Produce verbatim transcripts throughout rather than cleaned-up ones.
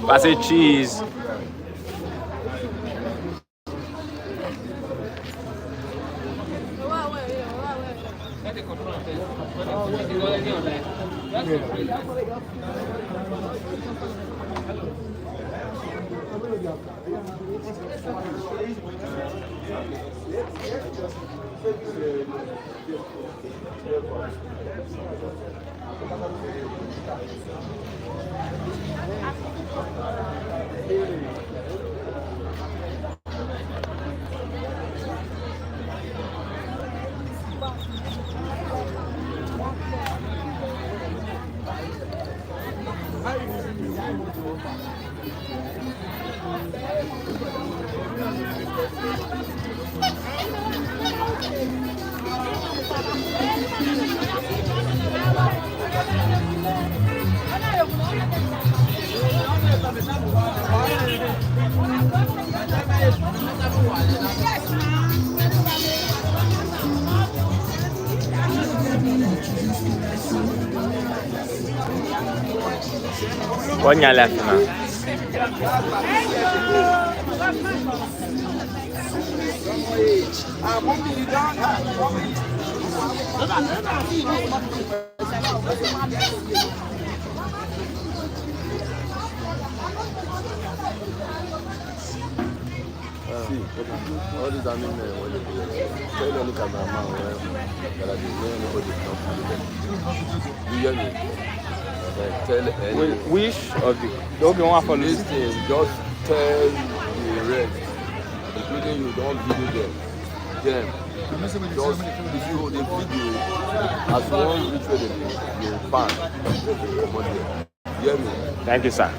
Pass a cheese. Wọ́n nya life na. See, all these army men, when they do it, tell any cameraman, well, that I dey wear anybody come follow them. You hear me? Uh, tell any. Whi-, which of the, okay, one follow. This thing, just tell the rest, including you, don't video them. Them. Just, if you hold the video, as one reach where they do, you pan, you comot there. Thank you, sir.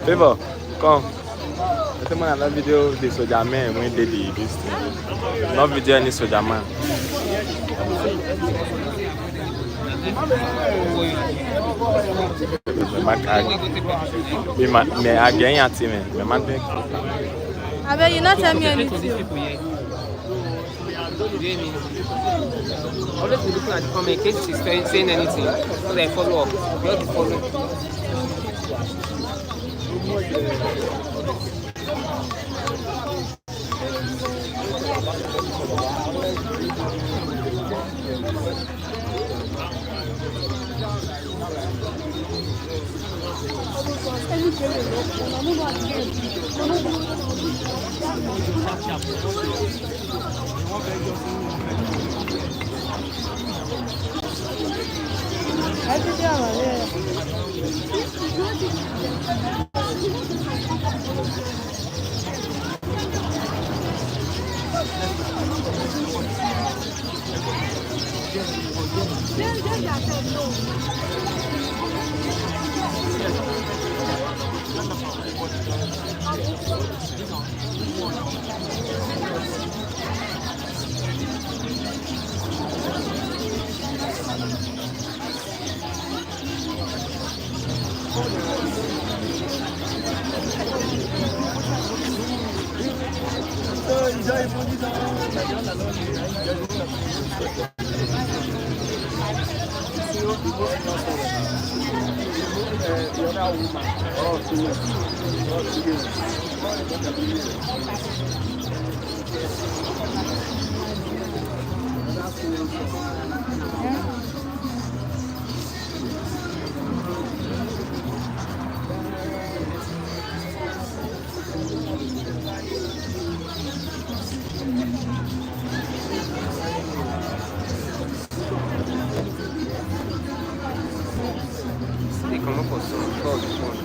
Favour, come. I think man, I love video the soldier man when they did this thing. Not video any soldier man. Me ma, me, I get your team, me ma. Abeg, you not tell me anything. You hear me? Always be looking at the comment in case she's saying, saying anything. So they follow up. Just be following. They come up for some call this one.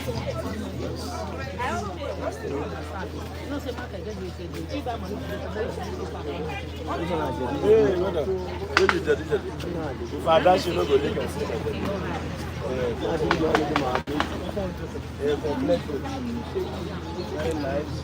Hey, brother. Ready, ready, ready. If I dash, you no go lick am. Yeah, dash, you no go lick am. Yeah, for plenty. Very nice.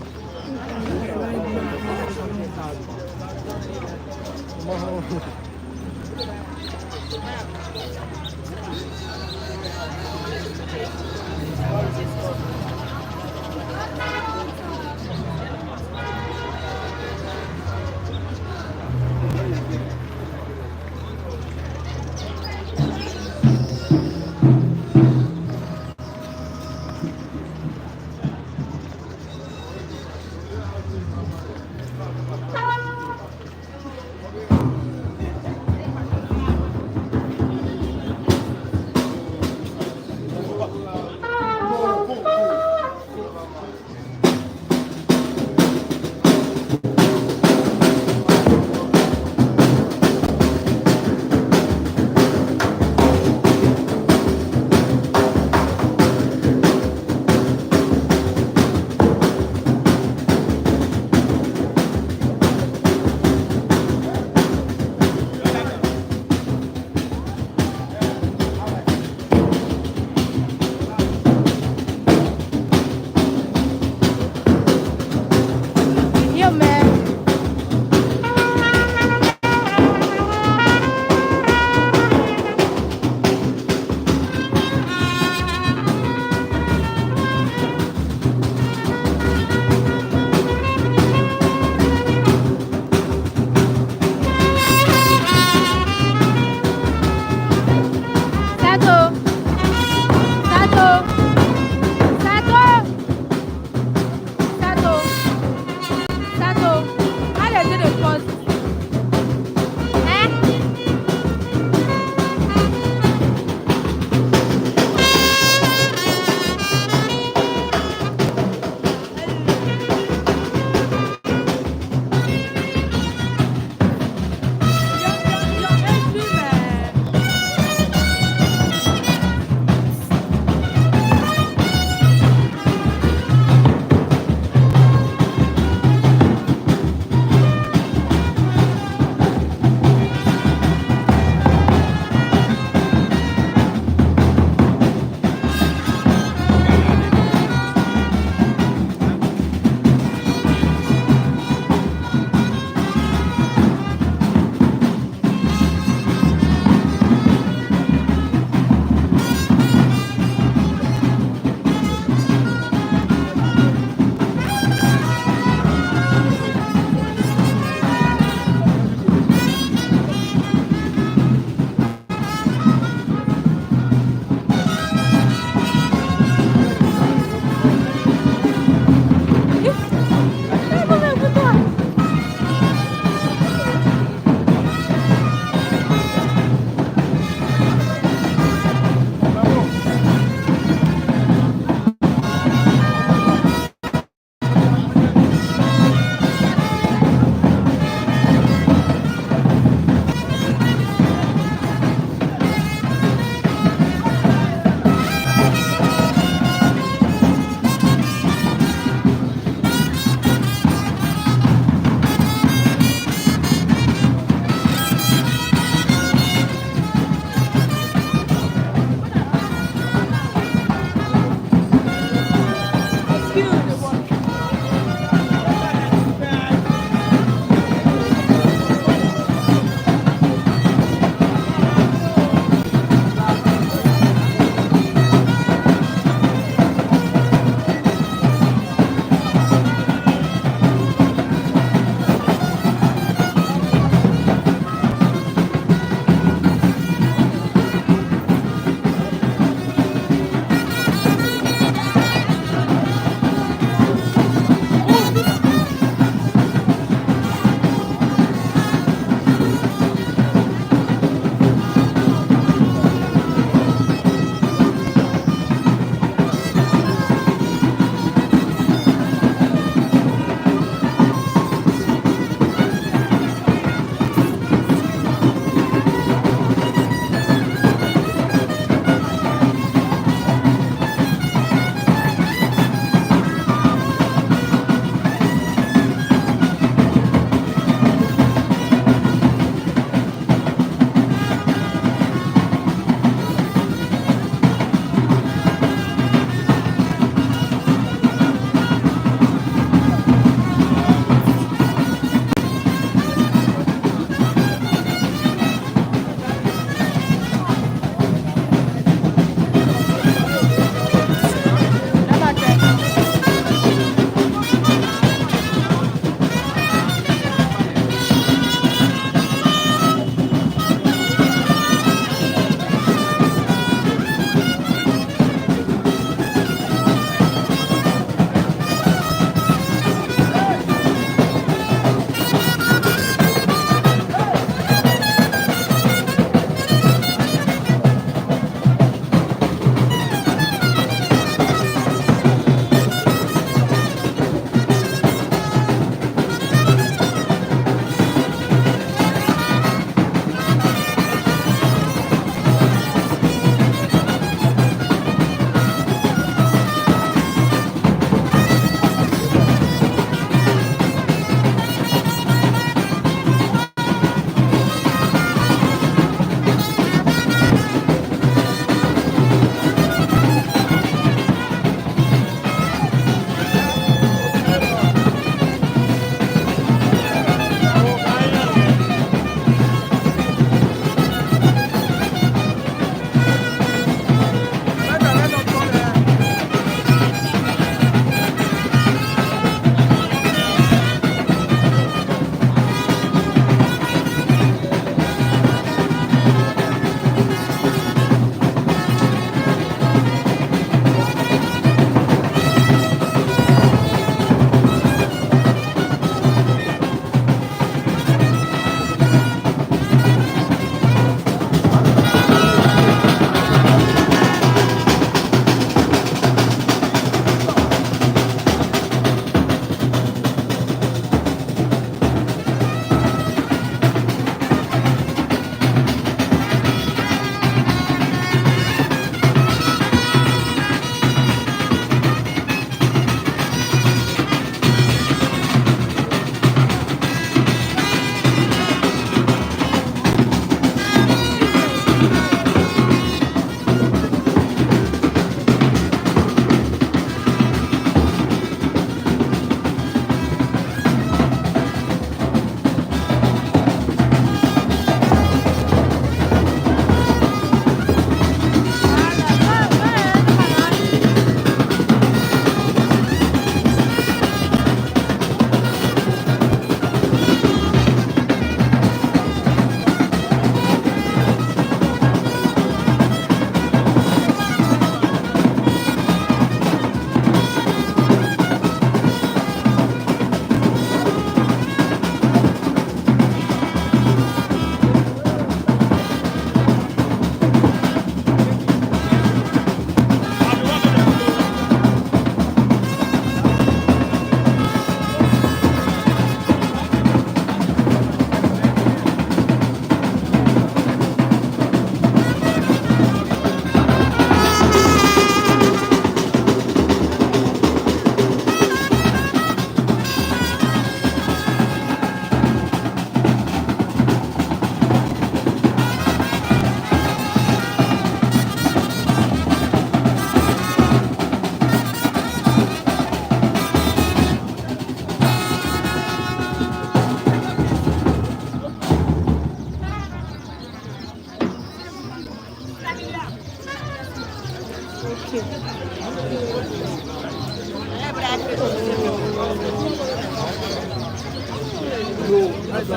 Be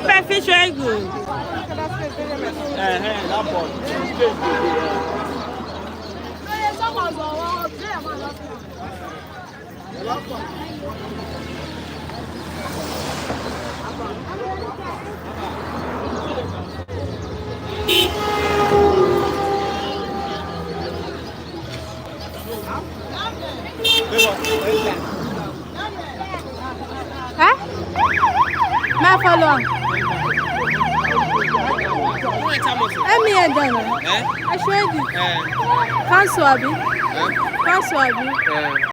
perfect, very good. Uh-huh, that boy. Eh? Ma follow am. Emi ẹdọ na. Eh? Aṣọ ẹdì. Eh. Council abi? Eh? Council abi? Eh.